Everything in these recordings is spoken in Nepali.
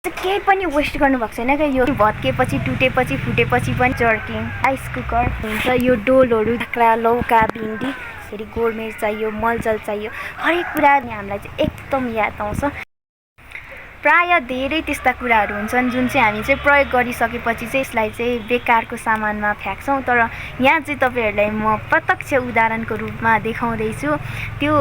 केही पनि वेस्ट गर्नुभएको छैन क्या। यो भत्केपछि टुटेपछि फुटेपछि पनि जर्किङ राइस कुकर हुन्छ। यो डोलहरू काँक्रा लौका भिन्डी फेरि गोडमेर चाहियो मलजल चाहियो हरेक कुरा हामीलाई चाहिँ एकदम याद आउँछ। प्राय धेरै त्यस्ता कुराहरू हुन्छन् जुन चाहिँ हामी चाहिँ प्रयोग गरिसकेपछि चाहिँ यसलाई चाहिँ बेकारको सामानमा फ्याँक्छौँ। तर यहाँ चाहिँ तपाईँहरूलाई म प्रत्यक्ष उदाहरणको रूपमा देखाउँदैछु। त्यो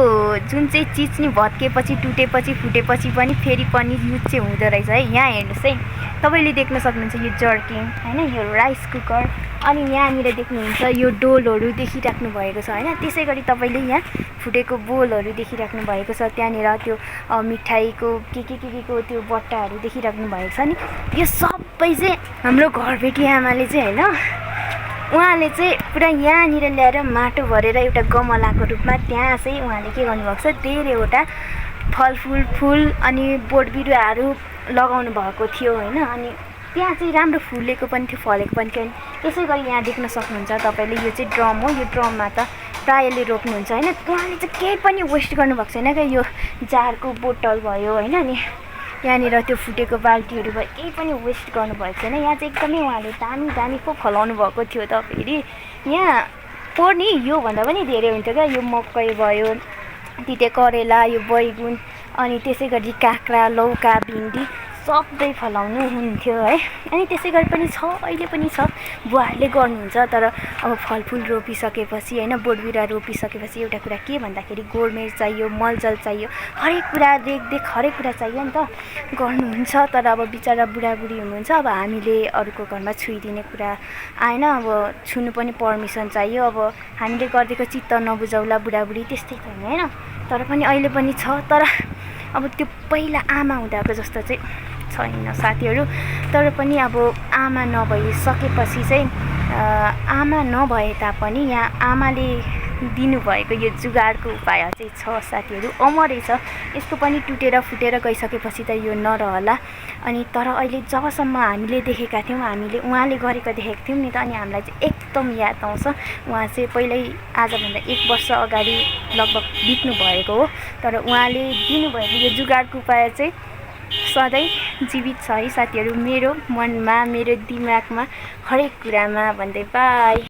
जुन चाहिँ चिज नि भत्केपछि टुटेपछि फुटेपछि पनि फेरि पनि युज चाहिँ हुँदो रहेछ है। यहाँ हेर्नुहोस् है, तपाईँले देख्न सक्नुहुन्छ यो जर्किङ होइन, यो राइस कुकर, अनि यहाँनिर देख्नुहुन्छ यो डोलहरू देखिराख्नु भएको छ होइन। त्यसै गरी तपाईँले यहाँ फुटेको बोलहरू देखिराख्नु भएको छ। त्यहाँनिर त्यो मिठाईको के को त्यो बट्टाहरू देखिराख्नु भएको छ नि। यो सबै चाहिँ हाम्रो घरबेटी आमाले चाहिँ होइन, उहाँले चाहिँ पुरा यहाँनिर ल्याएर माटो भरेर एउटा गमलाको रूपमा त्यहाँ चाहिँ उहाँले के गर्नुभएको छ, धेरैवटा फलफुल फुल अनि बोट बिरुवाहरू लगाउनु भएको थियो होइन। अनि त्यहाँ चाहिँ राम्रो फुलेको पनि थियो फलेको पनि थियो। त्यसै गरी यहाँ देख्न सक्नुहुन्छ तपाईँले, यो चाहिँ ड्रम हो। यो ड्रममा त प्रायःले रोप्नुहुन्छ होइन। उहाँले चाहिँ केही पनि वेस्ट गर्नुभएको छैन क्या। यो जारको बोतल भयो होइन, अनि यहाँनिर त्यो फुटेको बाल्टीहरू भयो, केही पनि वेस्ट गर्नुभएको छैन। यहाँ चाहिँ एकदमै उहाँले दामी दामी पो फलाउनु भएको थियो त। फेरि यहाँ पोहोर नि योभन्दा पनि धेरै हुन्थ्यो क्या। यो मकै भयो, तिते करेला, यो बैगुन, अनि त्यसै गरी काँक्रा लौका भिन्डी सबै फलाउनु हुन्थ्यो है। अनि त्यसै गरी पनि छ, अहिले पनि छ, बुवाहरूले गर्नुहुन्छ। तर अब फलफुल रोपिसकेपछि होइन, बोट बिरुवा रोपिसकेपछि एउटा कुरा के भन्दाखेरि गोडमेर चाहियो मलजल चाहियो हरेक कुरा देखदेख हरेक कुरा चाहियो नि त, गर्नुहुन्छ। तर अब बिचरा बुढाबुढी हुनुहुन्छ, अब हामीले अरूको घरमा छुइदिने कुरा आएन, अब छुनु पनि पर्मिसन चाहियो। अब हामीले गरिदिएको चित्त नबुझाउला बुढाबुढी, त्यस्तै छ नि होइन। तर पनि अहिले पनि छ, तर अब त्यो पहिला आमा हुँदाको जस्तो चाहिँ छैन साथीहरू। तर पनि अब आमा नभइसकेपछि चाहिँ आमा नभए तापनि यहाँ आमाले दिनुभएको यो जुगाडको उपाय चाहिँ छ साथीहरू, अमरै छ। यसको पनि टुटेर फुटेर गइसकेपछि त यो नरहला। अनि तर अहिले जबसम्म हामीले देखेका थियौँ, हामीले उहाँले गरेको देखेको थियौँ नि त, अनि हामीलाई चाहिँ एकदम याद आउँछ। उहाँ चाहिँ पहिल्यै आजभन्दा 1 वर्ष अगाडि लगभग बित्नु भएको हो। तर उहाँले दिनुभएको यो जुगाडको उपाय चाहिँ सधैँ जीवित छ है साथीहरू, मेरो मनमा मेरो दिमागमा हरेक कुरामा। भन्दै बाई।